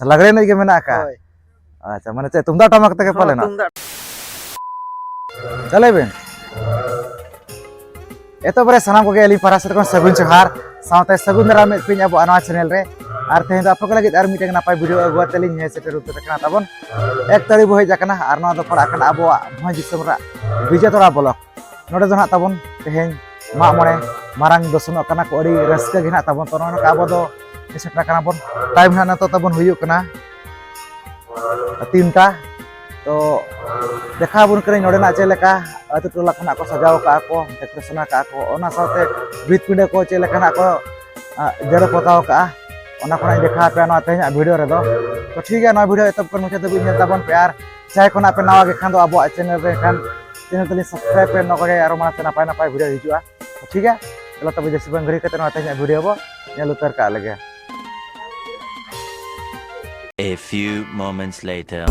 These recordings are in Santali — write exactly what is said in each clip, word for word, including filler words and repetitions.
ᱞᱟᱜᱽᱲᱮ ᱮᱱᱮᱡ ᱜᱮ ᱢᱮᱱᱟᱜ ᱟᱠᱟᱫ? ᱦᱳᱭ᱾ ᱟᱪᱪᱷᱟ, ᱢᱟᱱᱮ ᱪᱮᱫ ᱛᱩᱢᱫᱟᱜ ᱴᱟᱢᱟᱠ ᱛᱮᱜᱮ ᱯᱟᱞᱮᱱᱚᱜ? ᱛᱩᱢᱫᱟᱜ᱾ ᱪᱟᱞᱮ ᱵᱤᱱ᱾ ᱮᱛᱚᱦᱚᱵ ᱨᱮ ᱥᱟᱱᱟᱢ ᱠᱚᱜᱮ ᱟᱹᱞᱤᱧ ᱯᱟᱦᱴᱟ ᱥᱮᱫ ᱠᱷᱚᱱ ᱥᱟᱹᱜᱩᱱ ᱡᱚᱦᱟᱨ, ᱥᱟᱶᱛᱮ ᱥᱟᱹᱜᱩᱱ ᱫᱟᱨᱟᱢ ᱮᱫ ᱠᱚᱣᱟᱧ ᱟᱵᱚᱣᱟᱜ ᱱᱚᱣᱟ channel ᱨᱮ᱾ ᱟᱨ ᱛᱮᱦᱮᱧ ᱫᱚ ᱟᱯᱮ ᱠᱚ ᱞᱟᱹᱜᱤᱫ ᱟᱨ ᱢᱤᱫᱴᱟᱝ ᱱᱟᱯᱟᱭ video ᱟᱹᱜᱩ ᱠᱟᱛᱮ ᱞᱤᱧ ᱦᱮᱡ ᱥᱮᱴᱮᱨ ᱩᱛᱟᱹᱨ ᱟᱠᱟᱱᱟ᱾ ᱛᱟᱵᱚᱱ ᱮᱠ ᱛᱟᱹᱲᱤ ᱵᱚ ᱦᱮᱡ ᱟᱠᱟᱱᱟ ᱟᱨ ᱱᱚᱣᱟ ᱫᱚ ᱯᱟᱲᱟᱜ ᱠᱟᱱᱟ ᱟᱵᱚᱣᱟᱜ ᱵᱷᱚᱸᱡᱽ ᱫᱤᱥᱚᱢ ᱨᱮᱱᱟᱜ ᱵᱤᱡᱮᱛᱚᱲᱟ block᱾ ᱱᱚᱰᱮ ᱫᱚ ᱱᱟᱦᱟᱜ ᱛᱟᱵᱚᱱ ᱛᱮᱦᱮᱧ ᱢᱟᱜ ᱢᱚᱬᱮ ᱢᱟᱨᱟᱝ ᱫᱚᱥᱚᱱᱚᱜ ᱠᱟᱱᱟ ᱠᱚ, ᱟᱹᱰᱤ ᱨᱟᱹᱥᱠᱟᱹ ᱜᱮ ᱱᱟᱦᱟᱜ ᱛᱟᱵᱚᱱ᱾ ᱛᱚ ᱱᱚᱜᱼᱚ ᱱᱚᱝᱠᱟ ᱟᱵᱚ ᱫᱚ ᱥᱮᱴᱮᱨ ᱟᱠᱟᱱᱟ ᱵᱚᱱ᱾ time ᱱᱟᱦᱟᱜ ᱱᱤᱛᱚᱜ ᱛᱟᱵᱚᱱ ᱦᱩᱭᱩᱜ ᱠᱟᱱᱟ ᱛᱤᱱᱴᱟ᱾ ᱛᱚ ᱫᱮᱠᱷᱟᱣ ᱟᱵᱚᱱ ᱠᱟᱹᱱᱟᱹᱧ ᱱᱚᱰᱮᱱᱟᱜ ᱪᱮᱫ ᱞᱮᱠᱟ ᱟᱹᱛᱩ ᱴᱚᱞᱟ ᱠᱷᱚᱱᱟᱜ ᱠᱚ ᱥᱟᱡᱟᱣ ᱟᱠᱟᱫᱼᱟ ᱠᱚ, decoration ᱟᱠᱟᱫᱼᱟ ᱠᱚ, ᱚᱱᱟ ᱥᱟᱶᱛᱮ ᱵᱷᱤᱛ ᱯᱤᱸᱰᱟᱹ ᱠᱚ ᱪᱮᱫ ᱞᱮᱠᱟᱱᱟᱜ ᱠᱚ, ᱟ, ᱡᱮᱨᱮᱲ ᱯᱚᱛᱟᱣ ᱟᱠᱟᱫᱼᱟ, ᱚᱱᱟ ᱠᱷᱚᱱᱟᱜ ᱤᱧ ᱫᱮᱠᱷᱟᱣ ᱟᱯᱮᱭᱟ ᱱᱚᱣᱟ ᱛᱮᱦᱮᱧᱟᱜ video ᱨᱮᱫᱚ᱾ ᱛᱚ ᱴᱷᱤᱠ ᱜᱮᱭᱟ, ᱱᱚᱣᱟ video ᱮᱛᱚᱦᱚᱵ ᱠᱷᱚᱱ ᱢᱩᱪᱟᱹᱫ ᱫᱷᱟᱹᱵᱤᱡ ᱧᱮᱞ ᱛᱟᱵᱚᱱ ᱯᱮ᱾ ᱟᱨ ᱡᱟᱦᱟᱸᱭ ᱠᱷᱚᱱᱟᱜ ᱯᱮ ᱱᱟᱣᱟ ᱜᱮ ᱠᱷᱟᱱ ᱫᱚ ᱟᱵᱚᱣᱟᱜ channel ᱨᱮ ᱠᱷᱟᱱ channel ᱛᱟᱹᱞᱤᱧ subscribe ᱯᱮ, ᱱᱚᱝᱠᱟ ᱜᱮ ᱟᱨᱚ ᱢᱟᱲᱟᱝ ᱛᱮ ᱱᱟᱯᱟᱭ ᱱᱟᱯᱟᱭ video ᱦᱤᱡᱩᱜᱼᱟ᱾ ᱴᱷᱤᱠ ᱜᱮᱭᱟ, ᱪᱚᱞᱚ ᱛᱚᱵᱮ ᱡᱟᱹᱥᱛᱤ ᱵᱟᱝ ᱜᱷᱟᱹᱲᱤ ᱠᱟᱛᱮ ᱱᱚᱣᱟ ᱛᱮᱦᱮᱧᱟᱜ video ᱵᱚ ᱧᱮᱞ ᱩᱛᱟᱹᱨ ᱠᱟᱜ ᱞᱮᱜᱮ᱾ A few moments later.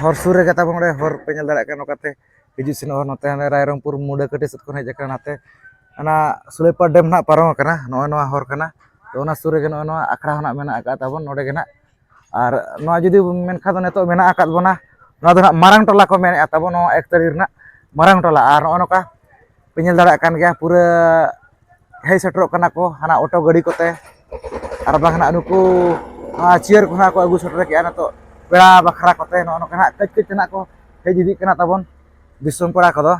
ᱦᱚᱨ ᱥᱩᱨ ᱨᱮᱜᱮ ᱛᱟᱵᱚᱱ ᱱᱚᱰᱮ ᱦᱚᱨ ᱯᱮ ᱧᱮᱞ ᱫᱟᱲᱮᱭᱟᱜ ᱠᱟᱱᱟ, ᱱᱚᱝᱠᱟᱛᱮ ᱦᱤᱡᱩᱜ ᱥᱮᱱᱚᱜ ᱦᱚᱨ, ᱱᱚᱛᱮ ᱦᱟᱱᱮ ᱨᱟᱭᱨᱚᱝᱯᱩᱨ ᱢᱩᱰᱟᱹ ᱠᱟᱹᱴᱤ ᱥᱮᱫ ᱠᱷᱚᱱ ᱦᱮᱡ ᱟᱠᱟᱱᱟ, ᱱᱟᱛᱮ ᱚᱱᱟ ᱥᱩᱞᱮᱯᱟᱨ ᱰᱮᱢ ᱱᱟᱦᱟᱜ ᱯᱟᱨᱚᱢ ᱟᱠᱟᱱᱟ, ᱱᱚᱜᱼᱚᱭ ᱱᱚᱣᱟ ᱦᱚᱨ ᱠᱟᱱᱟ᱾ ᱛᱚ ᱚᱱᱟ ᱥᱩᱨ ᱨᱮᱜᱮ ᱱᱚᱜᱼᱚᱭ ᱱᱚᱣᱟ ᱟᱠᱷᱲᱟ ᱦᱚᱸ ᱱᱟᱜ ᱢᱮᱱᱟᱜ ᱟᱠᱟᱫ ᱛᱟᱵᱚᱱ ᱱᱚᱰᱮ ᱜᱮ ᱱᱟᱜ᱾ ᱟᱨ ᱱᱚᱣᱟ ᱡᱩᱫᱤ ᱢᱮᱱᱠᱷᱟᱱ ᱫᱚ ᱱᱤᱛᱚᱜ ᱢᱮᱱᱟᱜ ᱟᱠᱟᱫ ᱵᱚᱱᱟ, ᱱᱚᱣᱟ ᱫᱚ ᱱᱟᱜ ᱢᱟᱨᱟᱝ ᱴᱚᱞᱟ ᱠᱚ ᱢᱮᱱᱮᱫᱼᱟ ᱛᱟᱵᱚᱱ, ᱱᱚᱣᱟ ᱮᱠᱛᱟᱹᱲᱤ ᱨᱮᱱᱟᱜ ᱢᱟᱨᱟᱝ ᱴᱚᱞᱟ᱾ ᱟᱨ ᱱᱚᱜᱼᱚ ᱱᱚᱝᱠᱟ ᱯᱮ ᱧᱮᱞ ᱫᱟᱲᱮᱭᱟᱜ ᱠᱟᱱ ᱜᱮᱭᱟ, ᱯᱩᱨᱟᱹ ᱦᱮᱡ ᱥᱮᱴᱮᱨᱚᱜ ᱠᱟᱱᱟ ᱠᱚ ᱦᱟᱱᱟ ᱚᱴᱳ ᱜᱟᱹᱰᱤ ᱠᱚᱛᱮ, ᱟᱨ ᱵᱟᱝ ᱱᱟᱜ ᱱᱩᱠᱩ ᱱᱚᱣᱟ ᱪᱮᱭᱟᱨ ᱠᱚ ᱱᱟᱜ ᱠᱚ ᱟᱹᱜᱩ ᱥᱮᱴᱮᱨ ᱠᱮᱜᱼᱟ ᱱᱤᱛᱚᱜ ᱯᱮᱲᱟ ᱵᱟᱠᱷᱨᱟ ᱠᱚᱛᱮ᱾ ᱱᱚᱜᱼᱚ ᱱᱚᱝᱠᱟ ᱱᱟᱜ ᱠᱟᱹᱡ ᱠᱟᱹᱡ ᱛᱮ ᱱᱟᱜ ᱠᱚ ᱦᱮᱡ ᱤᱫᱤᱜ ᱠᱟᱱᱟ ᱛᱟᱵᱚᱱ ᱫᱤᱥᱚᱢ ᱯᱮᱲᱟ ᱠᱚᱫᱚ᱾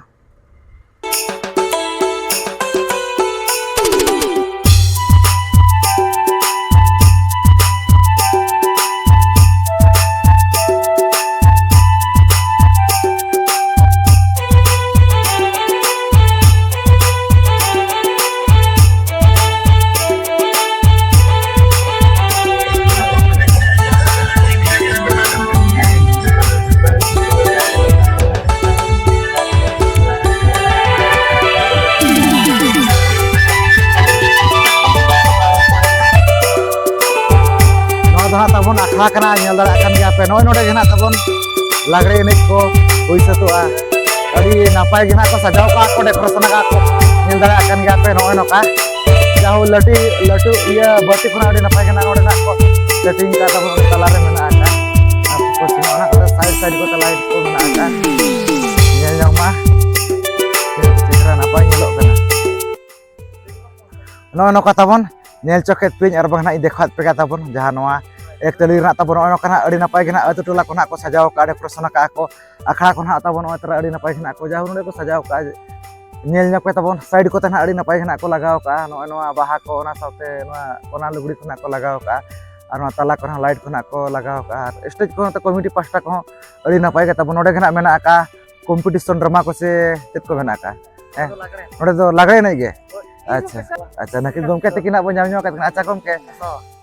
ᱱᱚᱣᱟ ᱫᱚ ᱦᱟᱸᱜ ᱛᱟᱵᱚᱱ ᱟᱠᱷᱲᱟ ᱠᱟᱱᱟ, ᱧᱮᱞ ᱫᱟᱲᱮᱭᱟᱜ ᱠᱟᱱ ᱜᱮᱭᱟ ᱯᱮ᱾ ᱱᱚᱜᱼᱚᱭ ᱱᱚᱰᱮ ᱜᱮ ᱦᱟᱸᱜ ᱛᱟᱵᱚᱱ ᱞᱟᱜᱽᱲᱮ ᱮᱱᱮᱡ ᱠᱚ ᱦᱩᱭ ᱥᱟᱹᱛᱚᱜᱼᱟ᱾ ᱟᱹᱰᱤ ᱱᱟᱯᱟᱭ ᱜᱮ ᱦᱟᱸᱜ ᱠᱚ ᱥᱟᱡᱟᱣ ᱠᱟᱜᱼᱟ ᱠᱚ, ᱰᱮᱠᱳᱨᱮᱥᱚᱱ ᱟᱠᱟᱫ ᱠᱚ, ᱧᱮᱞ ᱫᱟᱲᱮᱭᱟᱜ ᱠᱟᱱ ᱜᱮᱭᱟ ᱯᱮ᱾ ᱱᱚᱜᱼᱚᱭ ᱱᱚᱝᱠᱟ ᱡᱟᱦᱳ ᱞᱟᱹᱴᱩ ᱞᱟᱹᱴᱩ ᱤᱭᱟᱹ ᱵᱟᱹᱛᱤ ᱠᱷᱚᱱᱟᱜ ᱟᱹᱰᱤ ᱱᱟᱯᱟᱭ ᱜᱮ ᱦᱟᱸᱜ ᱱᱚᱰᱮ ᱦᱟᱸᱜ ᱠᱚ ᱥᱮᱴᱤᱝ ᱠᱟᱜ ᱛᱟᱵᱚᱱ, ᱛᱟᱞᱟᱨᱮ ᱢᱮᱱᱟᱜ ᱟᱠᱟᱫ᱾ ᱟᱨ ᱯᱚᱪᱷᱤᱢ ᱚᱱᱟ ᱠᱚᱨᱮ ᱥᱟᱭᱤᱰ ᱥᱟᱭᱤᱰ ᱠᱚᱛᱮ ᱞᱟᱭᱤᱴ ᱠᱚ ᱢᱮᱱᱟᱜ ᱟᱠᱟᱫ, ᱧᱮᱞ ᱧᱚᱝ ᱢᱟ ᱪᱮᱫ ᱪᱮᱦᱨᱟ ᱱᱟᱯᱟᱭ ᱧᱮᱞᱚᱜ ᱠᱟᱱᱟ᱾ ᱱᱚᱜᱼᱚᱭ ᱱᱚᱝᱠᱟ ᱛᱟᱵᱚᱱ ᱧᱮᱞ ᱪᱚ ᱠᱮᱫ ᱯᱮᱭᱟᱹᱧ, ᱟᱨ ᱵᱟᱝ ᱱᱟᱜ ᱤᱧ ᱫᱮᱠᱷᱟᱣᱟᱫ ᱯᱮᱜᱮ ᱛᱟᱵᱚᱱ ᱡᱟᱦᱟᱸ ᱱᱚᱣᱟ ᱮᱠᱛᱟᱹᱲᱤ ᱨᱮᱱᱟᱜ ᱛᱟᱵᱚᱱ ᱱᱚᱜᱼᱚᱭ ᱱᱚᱝᱠᱟ ᱱᱟᱜ ᱟᱹᱰᱤ ᱱᱟᱯᱟᱭ ᱜᱮ ᱱᱟᱜ ᱟᱹᱛᱩ ᱴᱚᱞᱟ ᱠᱚ ᱱᱟᱜ ᱠᱚ ᱥᱟᱡᱟᱣ ᱟᱠᱟᱫᱼᱟ, ᱰᱮᱠᱳᱨᱮᱥᱚᱱ ᱟᱠᱟᱫᱼᱟ ᱠᱚ᱾ ᱟᱠᱷᱲᱟ ᱠᱚ ᱱᱟᱜ ᱛᱟᱵᱚᱱ ᱱᱚᱜᱼᱚᱭ ᱛᱚᱨᱟ ᱟᱹᱰᱤ ᱱᱟᱯᱟᱭ ᱜᱮ ᱱᱟᱜ ᱠᱚ ᱡᱟᱦᱟᱸ ᱱᱚᱰᱮ ᱠᱚ ᱥᱟᱡᱟᱣ ᱟᱠᱟᱫᱼᱟ, ᱧᱮᱞ ᱧᱚᱜ ᱯᱮ ᱛᱟᱵᱚᱱ ᱥᱟᱭᱤᱰ ᱠᱚᱛᱮ ᱱᱟᱜ ᱟᱹᱰᱤ ᱱᱟᱯᱟᱭ ᱜᱮ ᱱᱟᱜ ᱠᱚ ᱞᱟᱜᱟᱣ ᱟᱠᱟᱫᱼᱟ᱾ ᱱᱚᱜᱼᱚᱭ ᱱᱚᱣᱟ ᱵᱟᱦᱟ ᱠᱚ, ᱚᱱᱟ ᱥᱟᱶᱛᱮ ᱱᱚᱣᱟ ᱚᱱᱟ ᱞᱩᱜᱽᱲᱤ ᱠᱚ ᱱᱟᱜ ᱠᱚ ᱞᱟᱜᱟᱣ ᱟᱠᱟᱫᱼᱟ, ᱟᱨ ᱱᱚᱣᱟ ᱛᱟᱞᱟ ᱠᱚᱨᱮ ᱦᱚᱸ ᱞᱟᱭᱤᱴ ᱠᱚ ᱱᱟᱜ ᱠᱚ ᱞᱟᱜᱟᱣ ᱟᱠᱟᱫᱼᱟ, ᱟᱨ ᱥᱴᱮᱡᱽ ᱠᱚᱦᱚᱸ ᱛᱚ ᱠᱚᱢᱤᱴᱤ ᱯᱟᱦᱴᱟ ᱠᱚᱦᱚᱸ ᱟᱹᱰᱤ ᱱᱟᱯᱟᱭ ᱜᱮ ᱛᱟᱵᱚᱱ ᱱᱚᱰᱮ ᱜᱮ ᱱᱟᱜ ᱢᱮᱱᱟᱜ ᱟᱠᱟᱫᱼᱟ᱾ ᱠᱚᱢᱯᱤᱴᱤᱥᱚᱱ ᱰᱨᱟᱢᱟ ᱠᱚ ᱥᱮ ᱪᱮᱫ ᱠᱚ ᱢᱮᱱᱟᱜ ᱟᱠᱟᱫᱼᱟ? ᱦᱮᱸ? ᱱᱚᱰᱮ ᱫᱚ ᱞᱟᱜᱽᱲᱮ ᱮᱱᱮᱡ ᱜᱮ? ᱟᱪᱪᱷᱟ, ᱟᱪᱪᱷᱟ, ᱱᱟᱹᱠᱤᱱ ᱜᱚᱢᱠᱮ ᱛᱟᱹᱠᱤᱱᱟᱜ ᱵᱚᱱ ᱧᱟᱢ ᱧᱚᱜ ᱟᱠᱟᱫ ᱠᱤᱱᱟ᱾ ᱟᱪᱪᱷᱟ ᱜᱚᱢᱠᱮ,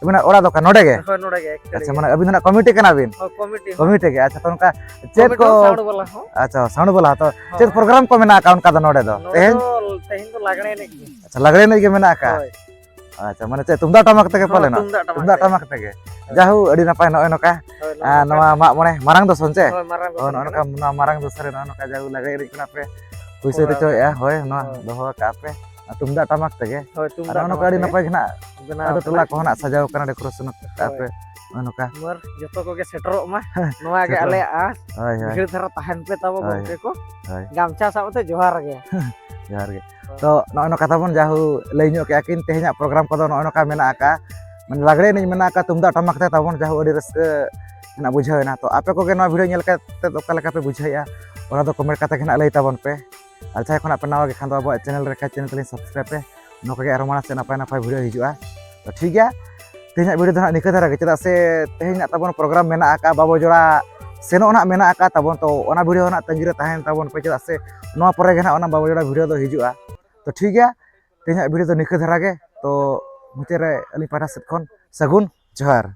ᱟᱹᱵᱤᱱᱟᱜ ᱚᱲᱟᱜ ᱫᱚ ᱚᱠᱟ ᱱᱚᱰᱮ ᱜᱮ? ᱦᱳᱭ, ᱱᱚᱰᱮ ᱜᱮ, ᱮᱠ ᱛᱟᱹᱲᱤ ᱟᱪᱪᱷᱟ, ᱜᱮ᱾ ᱢᱟᱱᱮ ᱟᱹᱵᱤᱱ ᱫᱚ ᱱᱟᱜ ᱠᱚᱢᱤᱴᱤ ᱠᱟᱱᱟ ᱵᱤᱱ? ᱦᱳᱭ, ᱠᱚᱢᱤᱴᱤ ᱦᱚᱸ᱾ ᱠᱚᱢᱤᱴᱤ ᱜᱮ, ᱟᱪᱪᱷᱟ, ᱛᱚ ᱱᱚᱝᱠᱟ ᱪᱮᱫ ᱠᱚᱢᱤᱴᱤ ᱠᱚ ᱦᱚᱸ, ᱥᱟᱣᱩᱱᱰ ᱵᱟᱞᱟ ᱦᱚᱸ᱾ ᱟᱪᱪᱷᱟ, ᱥᱟᱣᱩᱱᱰ ᱵᱟᱞᱟ ᱦᱚᱸ᱾ ᱛᱚ ᱪᱮᱫ ᱦᱳᱭ᱾ ᱯᱨᱳᱜᱨᱟᱢ ᱠᱚ ᱢᱮᱱᱟᱜ ᱟᱠᱟᱫ ᱚᱱᱠᱟ ᱫᱚ ᱱᱚᱰᱮ ᱫᱚ? ᱱᱚᱰᱮ ᱛᱮᱦᱮᱧ? ᱫᱚ ᱛᱮᱦᱮᱧ ᱫᱚ ᱞᱟᱜᱽᱲᱮ ᱮᱱᱮᱡ ᱜᱮ᱾ ᱟᱪᱪᱷᱟ, ᱞᱟᱜᱽᱲᱮ ᱮᱱᱮᱡ ᱜᱮ ᱢᱮᱱᱟᱜ ᱟᱠᱟᱫ? ᱦᱳᱭ᱾ ᱟᱪᱪᱷᱟ, ᱢᱟᱱᱮ ᱪᱮᱫ ᱛᱩᱢᱫᱟᱜ ᱴᱟᱢᱟᱠ ᱛᱮᱜᱮ ᱦᱳᱭ, ᱯᱟᱞᱮᱱᱟ? ᱛᱩᱢᱫᱟᱜ ᱴᱟᱢᱟᱠ ᱛᱩᱢᱫᱟᱜ ᱛᱮᱜᱮ᱾ ᱴᱟᱢᱟᱠ ᱛᱮᱜᱮ᱾ ᱡᱟᱦᱳ, ᱟᱹᱰᱤ ᱱᱟᱯᱟᱭ ᱱᱚᱜᱼᱚᱭ ᱱᱚᱝᱠᱟ᱾ ᱦᱳᱭ, ᱱᱚᱣᱟ ᱟᱨ ᱢᱟᱨᱟᱝ ᱱᱚᱣᱟ ᱢᱟᱜ ᱢᱚᱬᱮ ᱢᱟᱨᱟᱝ ᱫᱚᱥᱚᱱ ᱪᱮ? ᱦᱳᱭ, ᱢᱟᱨᱟᱝ ᱦᱳᱭ, ᱫᱚᱥᱚᱱ ᱱᱚᱜᱼᱚᱭ ᱠᱟᱱᱟ᱾ ᱱᱚᱝᱠᱟ ᱱᱚᱣᱟ ᱢᱟᱨᱟᱝ ᱫᱚᱥᱟᱨ ᱨᱮ ᱱᱚᱜᱼᱚᱭ ᱱᱚᱝᱠᱟ ᱡᱟᱦᱳ ᱞᱟᱜᱽᱲᱮ ᱮᱱᱮᱡ ᱠᱷᱚᱱᱟᱜ ᱯᱮ ᱯᱩᱭᱥᱟᱹ ᱦᱳᱭ᱾ ᱦᱚᱪᱚᱭᱮᱫᱼᱟ, ᱦᱳᱭ, ᱱᱚᱣᱟ ᱦᱳᱭ᱾ ᱫᱚᱦᱚ ᱟᱠᱟᱫᱼᱟ ᱯᱮ᱾ ᱟᱨ ᱛᱩᱢᱫᱟᱜ ᱴᱟᱢᱟᱠ ᱛᱮᱜᱮ᱾ ᱦᱳᱭ, ᱟᱨ ᱛᱩᱢᱫᱟᱜ ᱱᱚᱜᱼᱚᱭ ᱱᱚᱝᱠᱟ ᱴᱟᱢᱟᱠ ᱟᱹᱰᱤ ᱛᱮᱜᱮ ᱱᱟᱯᱟᱭ ᱜᱮ ᱱᱟᱜ ᱵᱮᱱᱟᱣ ᱟᱫᱚ ᱠᱟᱱᱟ᱾ ᱴᱚᱞᱟ ᱠᱚᱦᱚᱸ ᱱᱟᱜ ᱥᱟᱡᱟᱣ ᱠᱟᱱᱟ, decoration ᱟᱠᱟᱫᱼᱟ ᱦᱳᱭ᱾ ᱯᱮ᱾ ᱱᱚᱜᱼᱚᱭ ᱱᱚᱝᱠᱟ᱾ ᱢᱟᱨ ᱡᱚᱛᱚ ᱠᱚᱜᱮ ᱥᱮᱴᱮᱨᱚᱜ ᱢᱟ᱾ ᱱᱚᱣᱟ ᱜᱮ ᱥᱮᱴᱮᱨᱚᱜ᱾ ᱟᱞᱮᱭᱟᱜ ᱟᱸᱥ᱾ ᱦᱳᱭ, ᱦᱳᱭ᱾ ᱵᱷᱤᱲ ᱫᱷᱟᱨᱟ ᱛᱟᱦᱮᱱ ᱯᱮ ᱛᱟᱵᱚ ᱦᱳᱭ, ᱜᱚᱢᱠᱮ ᱠᱚ᱾ ᱦᱳᱭ᱾ ᱜᱟᱢᱪᱷᱟ ᱥᱟᱵ ᱠᱟᱛᱮ ᱡᱚᱦᱟᱨ ᱜᱮ᱾ ᱡᱚᱦᱟᱨ ᱜᱮ᱾ ᱦᱳᱭ᱾ ᱛᱚ, ᱱᱚᱜᱼᱚᱭ ᱱᱚᱝᱠᱟ ᱛᱟᱵᱚᱱ ᱡᱟᱦᱳ ᱞᱟᱹᱭ ᱧᱚᱜ ᱠᱮᱜᱼᱟ ᱠᱤᱱ, ᱛᱮᱦᱮᱧᱟᱜ program ᱠᱚᱫᱚ ᱱᱚᱜᱼᱚᱭ ᱱᱚᱝᱠᱟ ᱢᱮᱱᱟᱜ ᱟᱠᱟᱫᱼᱟ᱾ ᱢᱟᱱᱮ ᱞᱟᱜᱽᱲᱮ ᱮᱱᱮᱡ ᱢᱮᱱᱟᱜ ᱟᱠᱟᱫᱼᱟ, ᱛᱩᱢᱫᱟᱜ ᱴᱟᱢᱟᱠ ᱛᱮ ᱛᱟᱵᱚᱱ ᱡᱟᱦᱳ ᱟᱹᱰᱤ ᱨᱟᱹᱥᱠᱟᱹ ᱨᱮᱱᱟᱜ ᱵᱩᱡᱷᱟᱹᱣ ᱮᱱᱟ᱾ ᱛᱚ, ᱟᱯᱮ ᱠᱚᱜᱮ ᱱᱚᱣᱟ video ᱧᱮᱞ ᱠᱟᱛᱮ ᱚᱠᱟ ᱞᱮᱠᱟ ᱯᱮ ᱵᱩᱡᱷᱟᱹᱣᱮᱫᱼᱟ, ᱚᱱᱟ ᱫᱚ comment ᱠᱟᱛᱮ ᱜᱮ ᱱᱟᱜ ᱞᱟᱹᱭ ᱛᱟᱵᱚᱱ ᱯᱮ᱾ ᱟᱨ ᱡᱟᱦᱟᱸᱭ ᱠᱷᱚᱱᱟᱜ ᱯᱮ ᱱᱟᱣᱟ ᱜᱮ ᱠᱷᱟᱱ ᱫᱚ ᱟᱵᱚᱣᱟᱜ channel ᱨᱮ ᱠᱷᱟᱱ channel ᱛᱟᱹᱞᱤᱧ subscribe ᱯᱮ᱾ ᱱᱚᱝᱠᱟ ᱜᱮ ᱟᱨᱚ ᱢᱟᱲᱟᱝ ᱥᱮᱫ ᱱᱟᱯᱟᱭ ᱱᱟᱯᱟᱭ video ᱦᱤᱡᱩᱜᱼᱟ᱾ ᱛᱚ, ᱴᱷᱤᱠ ᱜᱮᱭᱟ, ᱛᱮᱦᱮᱧᱟᱜ video ᱫᱚ ᱱᱟᱜ ᱱᱤᱝᱠᱟᱹ ᱫᱷᱟᱨᱟ ᱜᱮ, ᱪᱮᱫᱟᱜ ᱥᱮ ᱛᱮᱦᱮᱧ ᱱᱟᱜ ᱛᱟᱵᱚᱱ program ᱢᱮᱱᱟᱜ ᱟᱠᱟᱫᱼᱟ, ᱵᱟᱵᱚ ᱡᱚᱲᱟ ᱥᱮᱱᱚᱜ ᱱᱟᱜ ᱢᱮᱱᱟᱜ ᱟᱠᱟᱫ ᱛᱟᱵᱚᱱ᱾ ᱛᱚ, ᱚᱱᱟ video ᱱᱟᱜ ᱛᱟᱺᱜᱤ ᱨᱮ ᱛᱟᱦᱮᱱ ᱛᱟᱵᱚᱱ ᱯᱮ, ᱪᱮᱫᱟᱜ ᱥᱮ ᱱᱚᱣᱟ ᱯᱚᱨᱮ ᱜᱮ ᱱᱟᱜ ᱚᱱᱟ ᱵᱟᱵᱚ ᱡᱚᱲᱟ video ᱫᱚ ᱦᱤᱡᱩᱜᱼᱟ᱾ ᱛᱚ, ᱴᱷᱤᱠ ᱜᱮᱭᱟ, ᱛᱮᱦᱮᱧᱟᱜ video ᱫᱚ ᱱᱤᱝᱠᱟᱹ ᱫᱷᱟᱨᱟ ᱜᱮ᱾ ᱛᱚ, ᱢᱩᱪᱟᱹᱫ ᱨᱮ ᱟᱹᱞᱤᱧ ᱯᱟᱦᱴᱟ ᱥᱮᱫ ᱠᱷᱚᱱ ᱥᱟᱹᱜᱩᱱ ᱡᱚᱦᱟᱨ᱾